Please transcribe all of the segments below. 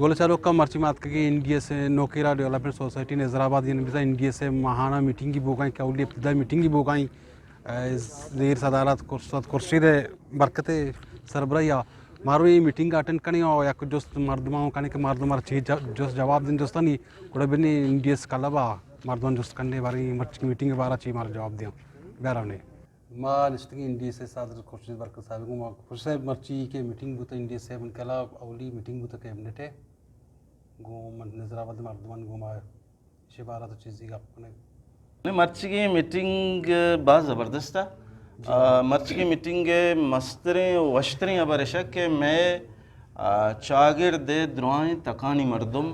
گل چاروکاں، مرچی ما اتکگیں این ڈی ایس اے، نوکیرا ڈیولپمنٹ سوسائٹی نظر آباد، یعنی بزاں این ڈی ایس اے ماہانہ میٹنگی بوگائیں کہ اولی ابتدائی میٹنگی بوگائیں، اے، زیر صدارت کرسد خورشید برکت سربراہی ءَ مارو اے میٹنگ اٹینڈ کنیں اور یک جست مردماں کنیں کہ مردم ہر چیز جست جواب دیں جستانی گڑا بنی این ڈی ایس کلب ءَ مردم جست کنیں باریں مرچی میٹنگ بارا چی مارا جواب دیاں بیارا نے۔ ما نشتگیں این ڈی ایس اے صدر خورشید برکت صاحب گوں، ما خورشید صاحب مرچی کہ میٹنگ بوتا این ڈی ایس اے انقلاب اولی میٹنگ بوتا کیبنٹ ءَ گوں من نظر آباد مردمان گوں ما ایشی بارہ تو چیزی گپ کنیں۔ نہیں، مرچگیں میٹنگ باز زبردست ءَ۔ آ، مرچگیں میٹنگ ءِ مستریں و وشتریں ہبر اش کہ مئے، آ، چاگرد ءِ درائیں تکانی مردم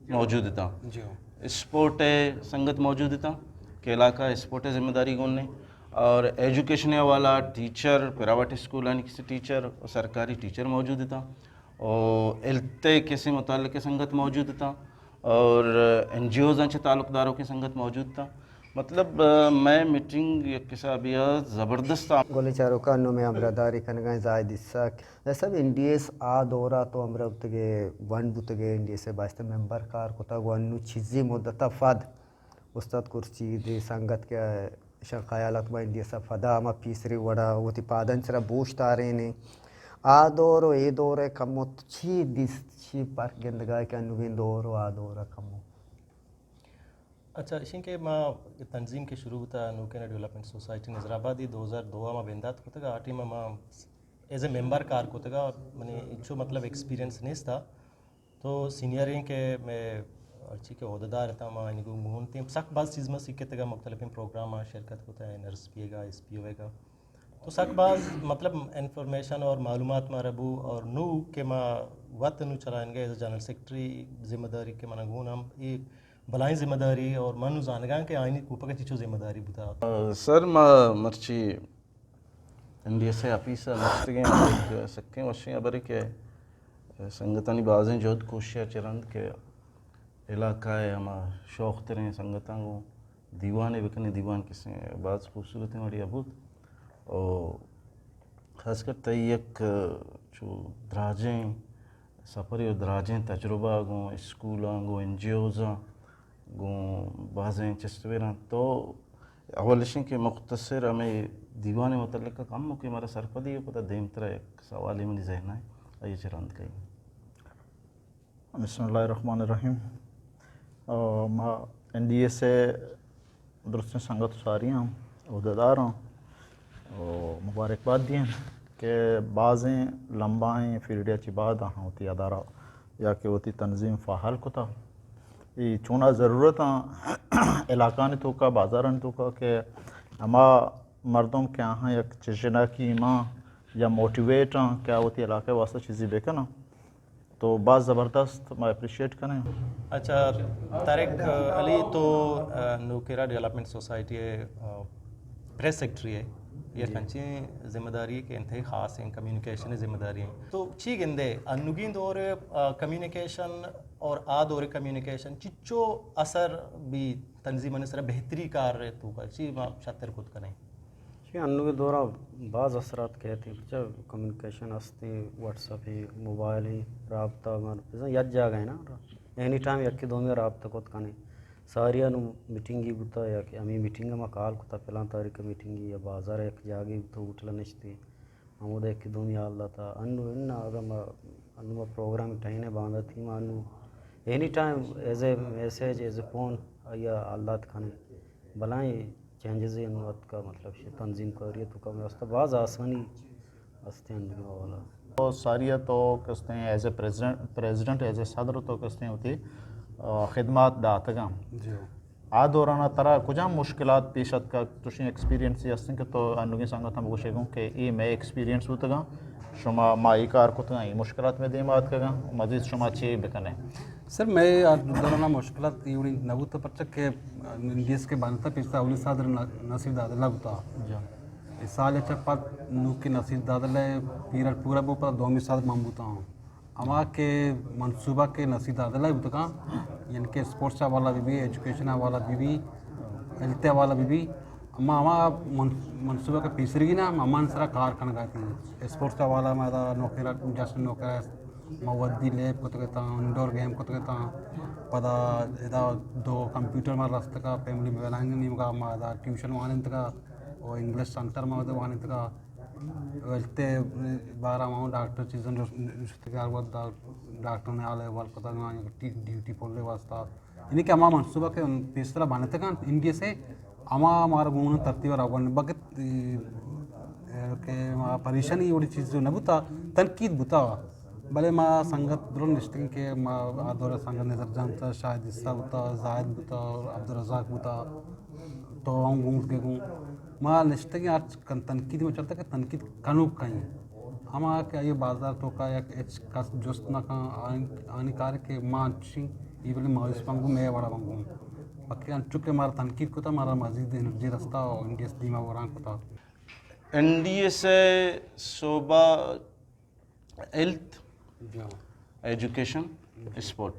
موجود اتاں۔ جی ہو۔ اسپورٹ ءِ سنگت موجود اتاں کہ علاقہ اسپورٹ ءِ ذمہ داری گون نے، اور ایجوکیشن ءِ حوالہ ٹیچر، پرائیویٹ اسکولانی کسی ٹیچر و سرکاری ٹیچر موجود اتاں، و ہیلتھ ءِ کسی متعلق سنگت موجود اتاں، اور این جی اوز چہ تعلق داروکیں سنگت موجود اتاں۔ مطلب، مئے میٹنگ یک حسابی ءَ زبردست آ۔ گلیں چاروکاں، انوں مئے ہمراہ داری کنگائیں زاہد اسحاق۔ زاہد صاحب، این ڈی ایس آ دورا تو ہمراہ بوتگے، ون بوتگے، این ڈی ایس ءِ باسطہ ممبر کار کتگ و انوں چیزی مدت ءَ پد استاد خورشید ءِ سنگت کہ اشاں خیالات ما این ڈی ایس ءَ پدا ہما پیسری وڑا وتی پادانی سرا بوشت آرینیں۔ آ دور و اے دور ءَ کمو تو چی دیست، چی پرک گندگا کہ انوگیں دور و آ دور ءَ کمو؟ اچھا، اشیں کہ ما تنظیم کہ شروع بوتا نوکیرا ڈیولپمنٹ سوسائٹی نظر آبادی دو ہزار دو ءَ ما بندات کتگ، آ ٹیم ءَ ما ایز اے ممبر کار کتگ، منی انچو مطلب ایکسپیرینس نیستا۔ تو سینئر ایں کہ مئے ہرچی کہ عہدیدار اتاں، ما آنی گوں گون تیں، سک باز چیز ما سیکھتگا، مختلفیں پروگرام ما شرکت کتا، این آر ایس پی ءَ گا، ایس پی او ءَ گا۔ تو سک باز مطلب انفارمیشن اور معلومات مارا بو، اور نو کہ ما وت نو چلائنگا ایز اے جنرل سیکرٹری ذمہ داری کہ منا گون ہم اے بلائیں ذمہ داری اور من نو زانگاں کہ آئینی کوپگا چیچو ذمہ داری بوتا۔ سر، ما مرچی این ڈی ایس ءِ آفیس ءَ نشتگیں، یک سکیں وشیں ہبرے کہ سنگتانی بازیں جہد کوشش ءَ چہ رند کہ علاقہ ءِ ہما شوخ تریں سنگتاں گوں دیوانے بکنیں، دیوان کسیں باز خوبصورتیں وڑے ءَ بوت۔ و خاص کر تئی یک چو دراجیں سفرے و دراجیں تجربہ گوں اسکولاں، گوں این جی اوزاں، گوں بازیں چست بیراں۔ تو اول اشیں کہ مختصر ہمے دیوان ءِ متعلق کمو کہ مارا سرپدی و پدا دیمترا یک سوالے منی ذہن ءَ آئی ءَ چہ رند کئیں۔ بسم اللہ الرحمن الرحیم۔ آ، ما این ڈی ایس ءِ درستیں سنگت و ساریاں، عہدیداراں و مبارکباد دیں کہ بازیں لمبائیں پیریڈ ءَ چہ بعد آہاں وتی ادارہ یا کہ وتی تنظیم فعال کتا۔ اے چونا ضرورت آں علاقانی توکا، بازارانی توکا کہ ہما مردم کہ آہاں یک چشناکی ماں یا موٹیویٹ آں کہ آ وتی علاقہ ءِ واسطہ چیزی بکناں۔ تو باز زبردست، ما اپریشیٹ کنیں۔ اچھا، طارق علی، تو، آ، نوکیرا ڈیولپمنٹ سوسائٹی ءِ، آ، پریس سیکرٹری ئے، یک انچیں ذمہ داری کہ انتہائی خاص ہیں، کمیونیکیشن ذمہ داری ہیں۔ تو چی گندے انوگیں دور، آ، کمیونیکیشن اور آ دور کمیونیکیشن چچو اثر بی تنظیمانی سرا بہتری کار ءِ توکا چی ما شتر کت کنیں؟ چی انوگیں دورا باز اثرات کئیت، پرچا کمیونیکیشن ہستیں، واٹس ایپ ہیں، موبائل ہیں، رابطہ مر بزاں یک جاگہ ہیں نا، اینی ٹائم یکے دومی رابطہ کت کنیں۔ ساری انو میٹنگی بوتا یا کہ ہمیں میٹنگ ما کال کتا، فلاں تاریخ میٹنگی یا بازار یک جاگے بوتا، ہوٹل نشتے، ہمودا یکے دومی حال داتا۔ انو انا اگر ما، انو ما پروگرام ٹائنے باندا تھی ما انو اینی ٹائم ایز اے میسج، ایز اے فون، آیا حال دات کنیں۔ بلائیں چینجز انو اتکا، مطلب، شی تنظیم کاری توکا میں واسطہ باز آسانی ہستیں انو والا۔ تو ساری تو کستیں ایز اے پریزیڈنٹ، پریزیڈنٹ، ایز اے صدر تو کستیں ہوتی، آ، خدمات داتگاں۔ جی۔ آ دورانا ترا کجام مشکلات پیش اتکگ؟ تشیں ایکسپیرینس ہستیں کہ تو انوگیں سنگتاں بگوشے گوں کہ اے مئے ایکسپیرینس بوتگاں، شما ما اے کار کتگاں، اے مشکلات میں دیما اتکگاں، مزید شما چے بکنے؟ سر، مئے آ دورانا مشکلات اے وڑی نہ بوتا، پرچہ کہ این ڈی ایس کے بنتا پیشتا اولی صدر ن-، نصیر دادلہ بوتا۔ جی۔ اے سال چہ پد نوکی نصیر دادلہ پیریڈ پورا بو، پدا دومی صدر من بوتا ہوں۔ ہما کہ منصوبہ کہ نصیر دادلہ بوتگاں، یعنی کہ اسپورٹس حوالہ بی بی، ایجوکیشن حوالہ بی بی، ہیلتھ حوالہ بی بی، اما ہما من-، منصوبہ کہ پیسرگی نا، ہما من سرا کار کنگا تھی۔ اسپورٹس حوالہ ما دا نوکرا، جشن نوکرا ما ودی لیب کتگ اتاں، انڈور گیم کتگ اتاں، پدا ادا دو کمپیوٹر ما رستگا، فیملی پلاننگ نیمگا ما ادا ٹیوشن وانینتگا، او انگلش سنٹر ما ادا وانینتگا، ویلتے بارا ما ڈاکٹر چیزن جست، جستگار ودا ڈاکٹر نے حال احوال کتگ، ڈیوٹی پولے واسطہ، یعنی کہ ہما منصوبہ کہ پیسرا بنتگان این ڈی ایس اے، ہما مارا گون ترتیب را گون بگت، اے، کہ ما پریشانی وڑی چیز نہ بوتا، تنقید بوتا، بلے ما سنگت درو نشتگیں کہ ما آ دور سنگت نظر جان تا، شاہد عیسیٰ بوتا، زاہد بوتا، عبدالرزاق بوتا، تو ہم گون کے گون ما نشتگیں ہر کن تنقید میں چلتا کہ تنقید کنوک کہیں۔ ہما کہ آئی بازار توکا یک ہچ کس جست نہ کن، آنی، آنی کار کہ ما انچیں ای بلے مایوس بنگوں، مئے وڑا بنگوں۔ پکے انچو کہ مارا تنقید کتا، مارا مزید انرجی رستا و این ڈی ایس دیما وران کتا۔ این ڈی ایس ءِ صوبہ ہیلتھ، جی ہاں۔ ایجوکیشن، جی۔ اسپورٹ۔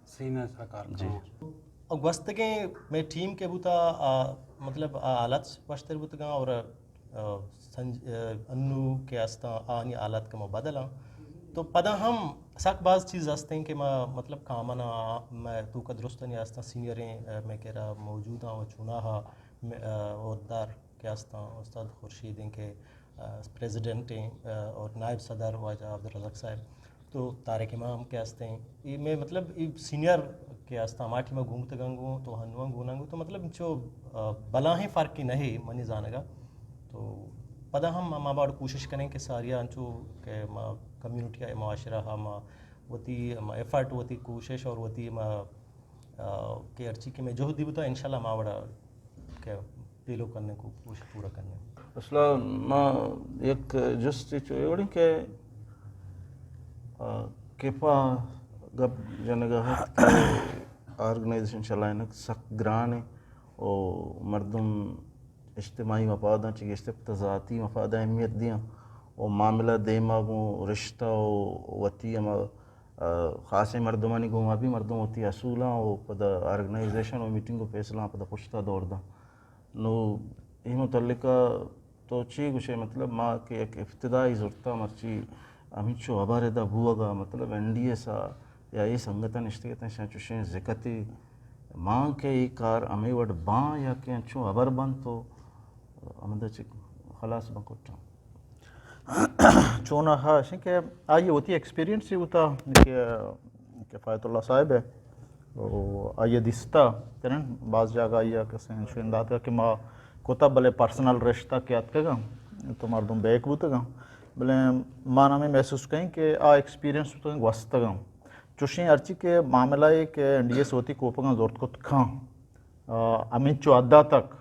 سیمیں سرا کار جی۔ کناں۔ اور گوستگیں مئے ٹیم کہ بوتا، آ، مطلب، آ حالات وشتر بوتگاں اور، آ، سنج-، آ، انو کہ استاں، آنی حالات کمو بدلاں۔ تو پدا ہم سک باز چیز ہستیں کہ ما، مطلب، کامن آ، مئے توکا درستانی ہستاں سینئریں، آ، مئے کرا موجود آں و چوناہا، مئے، آ، عہدیدار کہ استاں، استاد خورشید ایں کہ، آ، پریزیڈنٹ ایں، آ، اور نائب صدر واجہ عبدالرزاق صاحب، تو طارق امام کہ استیں، اے مئے مطلب اے سینئر کہ استاں، ہما ٹیما گون بوتگاں گوں، تو ہنواں گوناں گوں، تو مطلب انچو، آ، بلاہیں فرقے نہ اے منی زانگا۔ تو پدا ہم ما باوڑ کوشش کنیں کہ ساریا انچو کہ ما کمیونٹی ءَ، معاشرہ ءَ ما وتی ہما ایفرٹ، وتی کوشش اور وتی ہما، آ، کہ ہرچی کہ مئے جہدی بوتا، انشاءاللہ ما وڑا کہ پیلو کنیں کو کوشش پورا کنیں۔ اصلا ما یک جستے چو اے وڑیں کہ، آ، کیپا گپ جنگا ہت کہ آرگنائزیشن چلائینگ سک گران ایں و مردم اجتماعی مفاداں چہ گیشتر پہ ذاتی مفاد ءَ اہمیت دیاں و معاملہ دیما گوں رشتہ و وتی ہما، آ، خاصیں مردمانی گوما بھی مردم وتی اصولاں و پدا آرگنائزیشن و میٹنگ و فیصلہ پدا پشتا دور داں۔ نو اے متعلقہ تو چی گوشے؟ مطلب ما کہ یک ابتدائی زرتا مرچی ہمینچو ہبر ادا بوگا، مطلب این ڈی ایس ءَ یا اے سنگتاں نشتگتاں، شاں چوشیں زکتی مان کہ اے کار ہمے وڑ باں یا کہ انچو ہبر بنت تو ہمدا چہ خلاص بن کٹاں۔ چوناہا اشیں کہ آئی وتی ایکسپیرینس ہی ہوتا کہ کفایت اللہ صاحب ہے، و آئی دیستا ترین باز جاگہ آئی کسے انچو انداتا کہ ما کتا، بلے پرسنل رشتہ کہ اتکگا تو مردم بیک بوتگا، بلے ما ہمے محسوس کئیں کہ آ ایکسپیرینس تو گوستگا۔ چوشیں ہرچی کہ معاملہ اے کہ این ڈی ایس وتی کوپگاں زرت کت کھاں، آ، ہمینچو حدا تک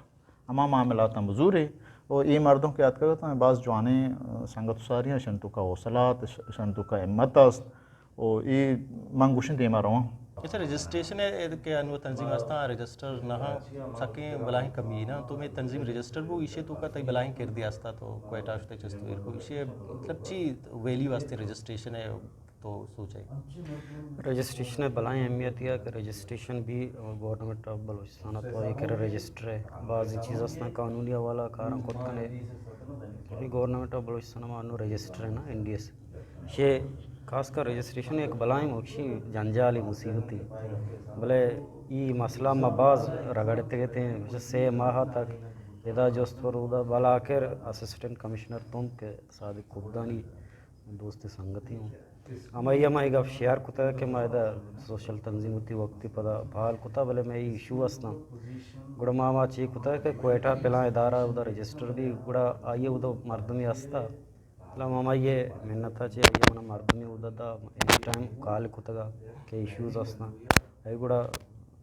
ہما معاملاتاں بزورے۔ و اے مردم کہ اتکگ اتاں، باز جوانیں، آ، سنگت و ساری ایں، اشانی توکا حوصلہ ات، اش-، اشانی توکا ہمت است۔ و اے من گوشیں دیما رواں۔ اچھا، رجسٹریشن ہے کہ انو تنظیم ہستاں، رجسٹر نہ ہاں، سکیں بلاہیں کمی نا۔ تو مئے تنظیم رجسٹر بو، ایشی توکا تئی بلاہیں کردی ہستا، تو کوئٹہ شتے چست ویر کو۔ ایشی مطلب چی ویلیو ہستے رجسٹریشن ہے؟ تو سوچئے؟ رجسٹریشن ءِ بلاہیں اہمیت اے کہ رجسٹریشن بھی گورنمنٹ آف بلوچستان ءَ تو اے کرا رجسٹر ہے، بعضی چیز استاں قانونی حوالہ کاراں کت کنے، بھی گورنمنٹ آف بلوچستان ءَ ما انو رجسٹر ہے نا، این ڈی ایس۔ شے خاص کر رجسٹریشن ایک بلاہیں موکشی جنجالی مصیبتی، بلے ای مسئلہ ما باز رگڑتے گئے تھے، سے ماہ تک ادا جست پر ادا، بلاخر اسسٹنٹ کمشنر تم کہ صادق کبدانی دوست سنگتی ہوں۔ ہمائی ہمائی گپ شیئر کتا کہ ما ادا سوشل تنظیم ہوتی وقتی پدا فعال کتا، بلے میں ایشو ہستاں۔ گڑا ما، ما چی کتا کہ کوئٹہ پلاں ادارہ ادا رجسٹر بھی، گڑا آئیے ادا مردمی ہستا۔ بلے ہمائی منت چی آئیے منا مردمی ادا دا اینی ٹائم کال کتگا کہ ایشوز ہستاں۔ اے گڑا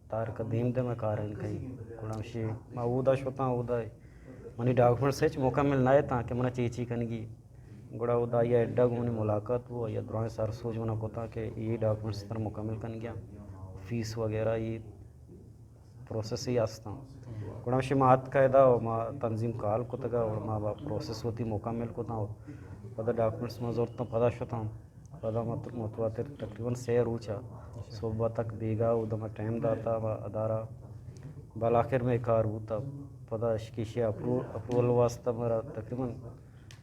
طارق دیم دم ءَ کاریں کئی۔ گڑا ہمشی ما اودا شتاں، اودا منی ڈاکومنٹس ہچ مکمل نہ اتاں کہ منا چی چی کنگی۔ گڑا اودا آئی ءَ ایڈا گوں منی ملاقات بو، آئی ءَ درائیں سر سوج منا کتاں کہ اے ڈاکومنٹس تر مکمل کنگی آں، فیس وغیرہ اے پروسیس ہی ہستاں۔ گڑا ہمشی ما اتکا ادا و ما تنظیم کال کتگا و ما با پروسیس وتی مکمل کتاں و پدا ڈاکومنٹس ما زرتاں، پدا شتاں۔ پدا مت-، متواتر تقریباً سے روچ ءَ صبح تک بیگا اودا ما ٹائم داتا و ادارہ، بالاخر میں کار بوتا۔ پدا اشکیشی اپرو-، اپروول واسطہ مارا تقریباً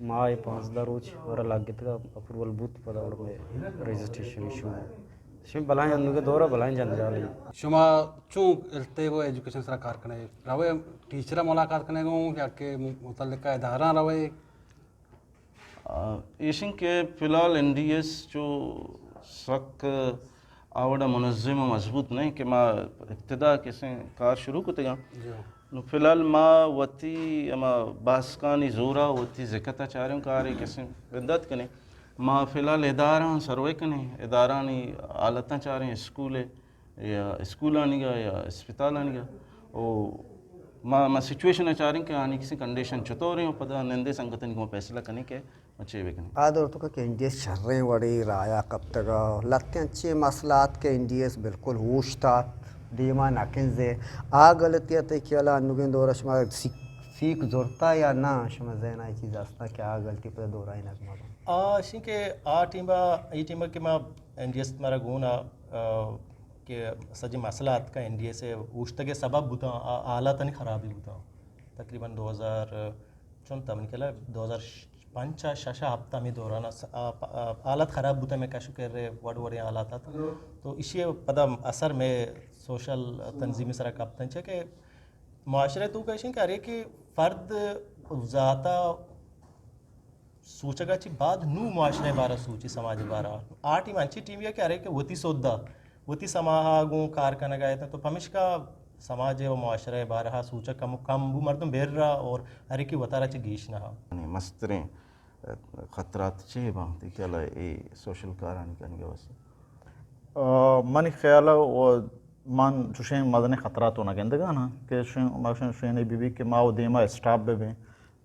ماہ ء پانزدہ روچ ورا لگتگ، اپروول بوت، پدا وڑ مئے رجسٹریشن شروع۔ شمی بلاہیں انوگیں دور ء بلاہیں جنجالے۔ شما چون التیب و ایجوکیشن سرا کار کنے؟ روے ٹیچر ء ملاقات کنے گوں یا کہ متعلقہ ادارہ روے؟ آ، ایشن کہ فی الحال این ڈی ایس چو سک آ وڑا منظم و مضبوط نہ انت کہ ما ابتدا کسیں کار شروع کتگاں۔ جی۔ نو فی الحال ما وتی ہما باسکانی زورا وتی زکتا چاریں کارے کسیں بندات کنیں۔ ما فی الحال اداراں سروے کنیں، ادارانی حالتاں چاریں، اسکول یا اسکولانیگا یا اسپتالانیگا۔ او ما، ما سچویشن چاریں کہ آنی کسی کنڈیشن چطور ہیں، پدا نندے سنگتن کو فیصلہ کنیں کہ چے بکنیں۔ آ دور تو کہ این ڈی ایس شریں وڑی رایا کپتگا، لتیں انچیں مسئلہ آت کہ این ڈی ایس بالکل اوشتات، دیما نکنزے۔ آ غلطی ات کہ الا انوگیں دور شما سیکھ، سیکھ زرتا یا نہ؟ شما ذہن ء چیز ہستا کہ آ غلطی پدا دورائی نہ کما؟ آ شین کہ آ ٹیم ء، ای ٹیم ء کہ ما این ڈی ایس مارا گون ء، آ، کہ سجی مسئلہ اتکا این ڈی ایس ء اوشتگ ء سبب بوتاں، آ حالاتانی خرابی بوتاں۔ تقریباً دو ہزار چون تمن کلا دو ہزار پنچ ء شش ء ہپت ء ہمے دوران ء س-، آ پ-، آ حالت خراب بوتگ، مئے کش ء کر ء وڑ وڑیں حالات ات۔ تو ایشی ء پدا اثر مئے سوشل تنظیمی سرا کپتن، چہ کہ معاشرہ ء توکا ایش انت کہ ہر یکے فرد ذاتا سوچگا چی بعد نو معاشرہ ء بارا سوچی، سماج ء بارا۔ آ ٹیم انچی ٹیمی ء کہ ہر یکے وتی سودا وتی سماہ ء گوں کار کنگ ء اتنت، تو پمشکا سماج ء و معاشرہ ء بارہ ء سوچگ کم کم بو، مردم بیر را اور ہر یکے وتارا چہ گیش نہ۔ یعنی مستریں، ا، خطرات چے باں تئی خیال ء اے سوشل کارانی کنگ ء واستہ؟ ا، منی خیال ء و من چوشیں مزنیں خطرات و نہ گندگا نا کہ شین، ما شین، شین بی بی کہ ما و دیما اسٹاپ بہ بیں۔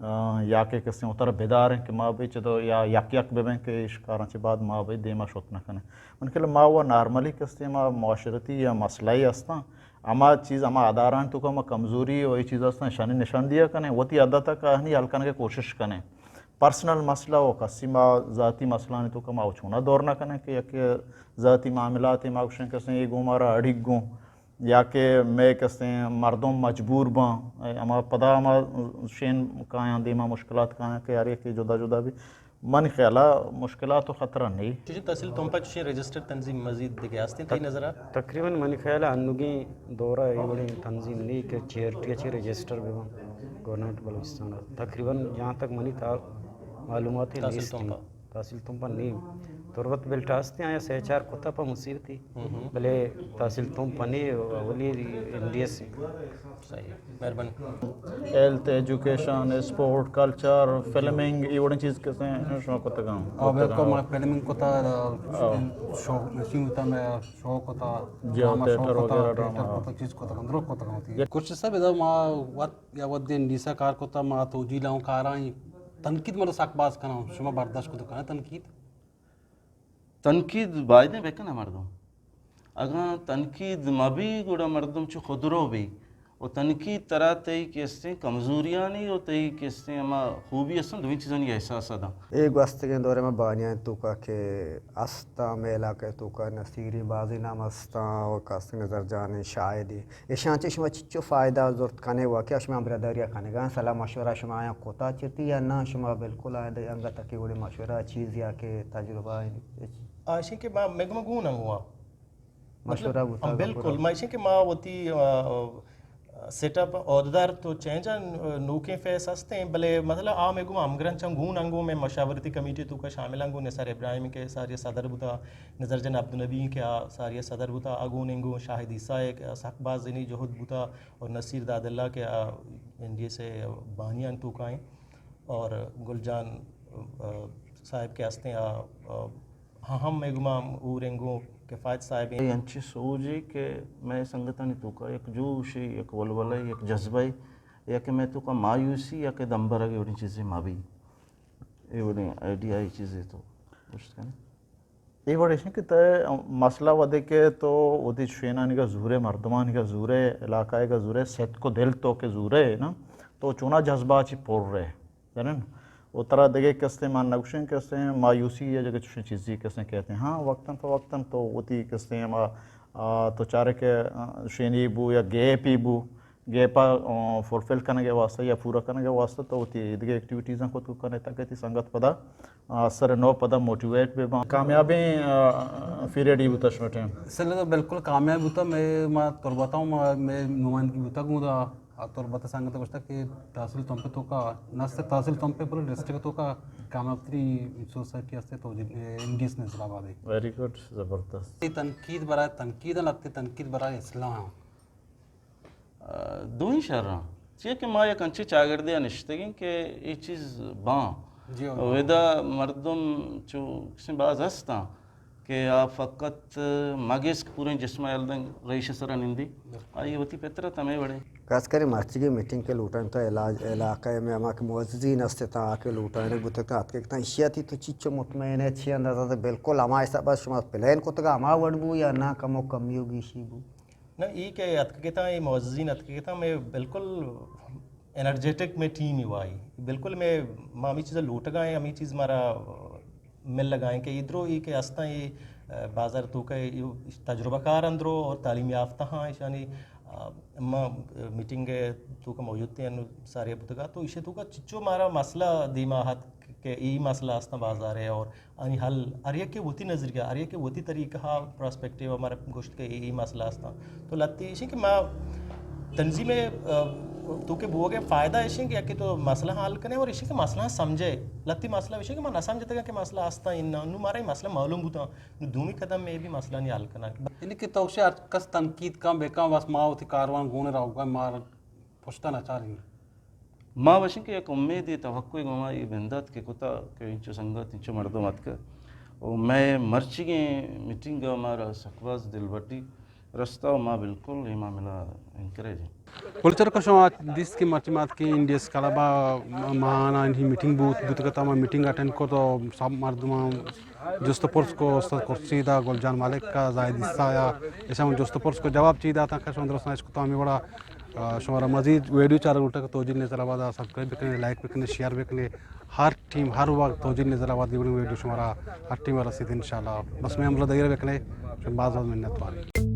آ، یا کہ کسیں وتارا بداریں کہ ما بھئی چہ تو یا یک یک ببیں کہ اش کاراں چہ بعد ما بھئی دیما شت نہ کنیں۔ من کہ ما و نارملی کسیں ما معاشرتی یا مسئلہ ہی ہستاں، ہما چیز ہما اداران تو کہ ما کمزوری و یہ چیز ہستاں شانی نشان دیا کنیں، وتی حد تک آہنی حل کنگ کوشش کنیں۔ پرسنل مسئلہ و کسی ما ذاتی مسئلہ تو کہ ما چونا دور نہ کنیں کہ یک ذاتی معاملات ما گوشیں کسیں یہ گوں مارا اڑیگ گوں۔ یا کہ مئے کسیں مردم مجبور باں، ہما پدا ہما شین کایاں دیما مشکلات کایاں کہ ہر یکے جدا جدا بی۔ منی خیالا مشکلات و خطرہ نہیں۔ چوشیں تحصیل تمپ ء چوشیں رجسٹرڈ تنظیم مزید دگہ ہستیں تئی نظر ء؟ تقریباً منی خیال ء انوگیں دور ء اے وڑیں تنظیم نہیں کہ چیئرٹی ء چہ رجسٹر بہ باں گورنمنٹ بلوچستان ء۔ تقریباً جہاں تک منی تا معلومات تحصیل نیست تمپ ء۔ تحصیل تمپ ء نیم تربت بلٹ ہستیں، آیا سہ چار کتا پہ مصیبتی، بلے تحصیل تمپ ء نی اولی این ڈی ایس۔ صحیح، مہربانی۔ ہیلتھ، ایجوکیشن، اسپورٹ، کلچر، فلمنگ، ای وڑیں چیز کسیں شما کتگاں؟ آ، بالکل، من فلمنگ کتا، شو، شنگ کتا، میں شو کتا، جی، ڈرامہ شو تھیٹر کتا، وغیرہ، تھیٹر ڈرامہ۔ کتا، چیز کتا، درست کتا ہوتی۔ کچھ سب ادھر ما وقت یا وھدے این ڈی ایس ء کار کتا، ما توجیل آں کاراں، تنقید مارا سک باز کناں، شما برداشت کت کنئے تنقید؟ تنقید بایدیں بکناں مردم۔ اگاں تنقید مہ بی گڑا مردم چو خودرو بی۔ و تنقید ترا تئی کہ استیں کمزوریانی و تئی کہ استیں ہما خوبی استن، دوئیں چیزانی احساس داں۔ اے گوستگیں دورے ما بانیان توکا کہ استاں، مئے علاقہ توکا نصیری بازی نام استاں و کاستے نظر جانیں شاہدی۔ ایشاں چہ شما چچو فائدہ زرت کنے؟ واقعہ شما ہمبرداری ء کنگا، صلاح مشورہ شما آیاں کتا چرتی یا نہ؟ شما بالکل آیاں دے انگت کہ وڑے مشورہ چیز یا کہ تجربہ؟ آشی کہ ما، مئے گوما گون انگواں۔ مشورہ مطلب، بوتا ہم، بالکل۔ ما ایشی کہ ما وتی، آ، آ، سیٹ اپ عہدیدار تو چینج آں، نوکیں فیس ہستیں، بلے مطلب آ مئے گوما ہمگرنچ چاں گون انگو، مئے مشاورتی کمیٹی توکا شامل انگو، نثار ابراہیم کہ ساری صدر بوتا، نظر جان عبدالنبی کہ آ ساری صدر بوتا، آ گون انگو، شاہد عیسیٰ کہ سک باز زنی جہد بوتا، اور نصیر داد اللہ کہ آ این ڈی ایس ء بانیان توکا ایں، اور گل جان، آ، صاحب کہ ہستیں، آ، آ، ہاں ہم مئے گوما اور انگو کفایت صاحب ایں۔ اے انچیں سوجے کہ مئے سنگتانی توکا یک جوشے، یک ولولے، یک جذبے، یا کہ مئے توکا مایوسی یا کہ دمبرگ وڑیں چیزے مہ بی۔ اے وڑیں آئیڈیا، اے چیزے تو گوشت کن۔ اے وڑ ایش کہ تہ مسئلہ وھدے کہ تو وتی شینانیگا زورے، مردمانیگا زورے، علاقہ گا زورے، ستک و دل تو کہ زورے نا، تو چونا جذبہ چی پر رہے۔ زانن؟ و ترا دگہ کستے مان نگوشیں، کستے مایوسی یا جگہ چوشیں چیزی کستے کہتے ہیں۔ ہاں، وقتاً فوقتاً تو وتی کستے ہما، آ، تو چارے کہ، آ، شینی بو یا گیپی بو، گیپ ءَ فلفل کنگ ءِ واستہ یا پورا کنگ ءِ واستہ تو وتی ایدگہ ایکٹیویٹیزاں کت کن ئے تاکہ تئی سنگت پدا آ، سر نو پدا موٹیویٹ بہ باں۔ کامیابیں، آ، پیریڈ ای بوتا شما ٹائم؟ سر، بالکل کامیاب بوتا۔ میں، ما تربت ءَ، ما، میں نمائندگی بوتا گوں دا، آ، تربت سنگت گوشتا کہ تحصیل تمپ توکا، نہ صرف تحصیل تمپ بلے ڈسٹرکٹ توکا کامیاب تری سوسائٹی ہستے تو جی، اے، ایم ڈی ایس نظر آباد ہے۔ ویری گڈ، زبردست۔ تنقید برائے تنقید، لگتے تنقید برائے اسلام۔ آ، دوئیں شراں۔ چیا کہ ما یک انچیں چاگردے ءَ نشتگیں کہ اے چیز باں۔ جی، ہو۔ ادا مردم چو کسیں باز ہستاں کہ آ فقط مگسک پوریں جسم ءَ یل دنگ رئیس ءِ سرا نندی۔ بالکل۔ آئی وتی فطرت ہمے وڑیں۔ خاص کر مرچیگیں میٹنگ کہ لوٹائینتا علاج، علاقہ ءَ میں ہما کہ معززین ہست اتاں، آ کہ لوٹائینگ بوتگ اتاں، اتکگ اتاں، ایشی ءَ تئی تو چیچو مطمئن ئے، چی اندازہ ءَ؟ بالکل ہما حساب ءَ شما پلان کتگ، ہما وڑ بو یا نہ کمو کمی و گیشی بو؟ نہ، اے کہ اتکگ اتاں، اے معززین اتکگ اتاں، میں بالکل انرجیٹک میں ٹیم ہی وائی۔ بالکل میں، ما ہمیں چیزا لوٹگا ہیں، ہمیں چیز مارا مل لگا ہیں کہ ادرو اے کہ استاں، اے بازار توکا اے تجربہ کار اندرو اور تعلیم یافتہ ہاں، ایشانی، آ، ما میٹنگ توکا موجود تھے، انو سارے بوتگا، تو ایشی توکا چچو مارا مسئلہ دیما ہت کہ اے مسئلہ استاں بازار ہے اور آنی حل ہر یکے وتی نظریہ، ہر یکے وتی طریقہ ءَ پرسپیکٹیو ءَ مارا گوشت کہ اے، اے مسئلہ استاں۔ تو لہتے ایشی کہ ما تنظیم ءِ، آ، توکا بوگ ءِ فائدہ ایشی کہ یکے تو مسئلہ حل کنے اور ایشی کہ مسئلہ سمجھے۔ لہتے مسئلہ ایشی کہ ما نہ سمجھتگا کہ مسئلہ استاں یا نہ۔ نو مارا اے مسئلہ معلوم بوتاں۔ نو دومی قدم میں بھی مسئلہ نی حل کنا۔ یعنی کہ تو شے ہر کس تنقید کن بکن، بس ما وتی کاروان گون راوگا، مار پشتا نہ چاریں۔ ما وشیں کہ یک امیدے، توقعے گوں ما اے بندات کہ کتا کہ انچو سنگت، انچو مردم اتکہ و مئے مرچیگیں میٹنگ ءَ مارا سک باز دلبڈی رستا و ما بالکل اے معاملہ انکریج ایں۔ بلوچ چرکا، شما دیست کہ مرچی ما اتکیں این ڈی ایس کلب ءَ ماہانہ انہی میٹنگ بوت، بوتگ ات، ما میٹنگ اٹینڈ کت و سب مردماں جست و پرس کو، استاد خورشید ءَ، گل جان ملک ءَ، زاہد عیسیٰ ءَ، ایشاں جست و پرس کو، جواب چی داتاں کہ شما درستاں اشکتاں۔ ہمے وڑا، آ، شمارا مزید ویڈیو چارگ لوٹگ تو توجیل نیوز حیدرآباد ءَ سبسکرائب بکنے، لائک بکنے، شیئر بکنے۔ ہر ٹیم، ہر وقت توجیل نیوز حیدرآباد ءِ ویڈیو شمارا ہر ٹیم ءَ رسیت انشاءاللہ۔ بس مئے ہمراہ داری بکنے، شما باز باز منت وار۔